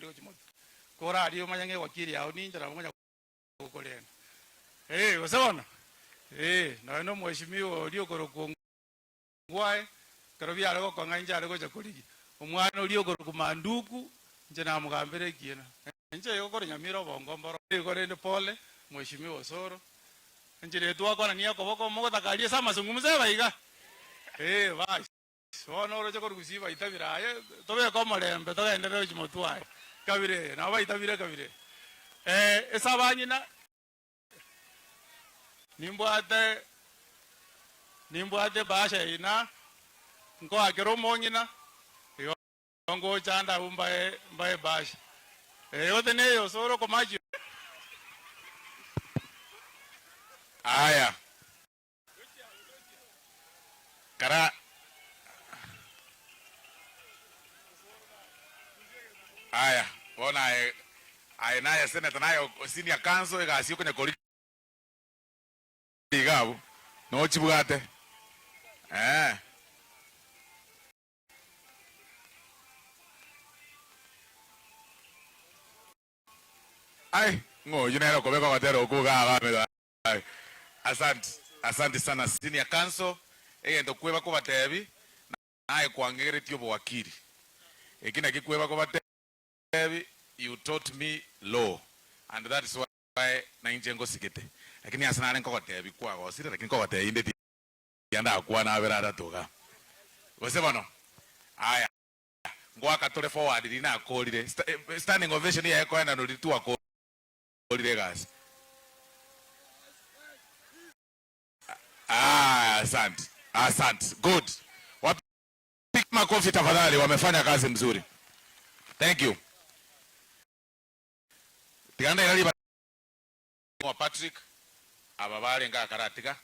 nkogendi gochia motwe. Korarie omanye ng'a ewakili yao ninche nabo nkonya gokorenda. Eh, gose bono? Eh, nonya na omweshimiwa oria okorokwa Ongwae, ekero biare gokong'a inche are gocha korigia omwana oria okorokwa Manduku, inche namogambera ekiina. Inche igo korwa Nyamira obongo mboro. Igo rende pole, mweshimiwa Osoro, enchera eye twakwanania okoboko mogotaka aria ase amasungumuso eba iga. Eh, basi. Bono oroche korwa gusii baitabire aye, tobeke omorembe togenderere gochia motwe aye. Kabira eye, nabo baitabire kabira eye. Eh, ase abang'ina, nimbwate, nimbwate ebahasha eina, nkoakera omong'ina, igo ngocha ande abwo mbae, mbae ebahasha. Eh, gose neye osoro okomachi. Aya. Kara Aya, bono aye aye naye senator naye senior counsel egasi okonya korigia iga abwo nochibwate eeh. Ai, ng'o oyio nere okobeka ogotera okwo iga abamino Ai, asante, asante sana senior counsel, egento kweba kobatebi, naye kwang'egeretie obowakili. Eki naki kweba kobatebi, you taught me law and that is why nainche ngosigete. Lakini ase nare nkogotebi kwagosire lakini nkogotebi inde tiga ndakwane abere atato igaa. Gose bono? Aya, ngoaka tore forward riria nakorire, standing ovation yaye koenanwa riria twakorire. Orire egasi. Ah, asante. Asante. Good. Wapige makofi tafadhali, wamefanya kazi mzuri. Thank you. Tiga ndaira riba Patrick aba barenge akara tiga.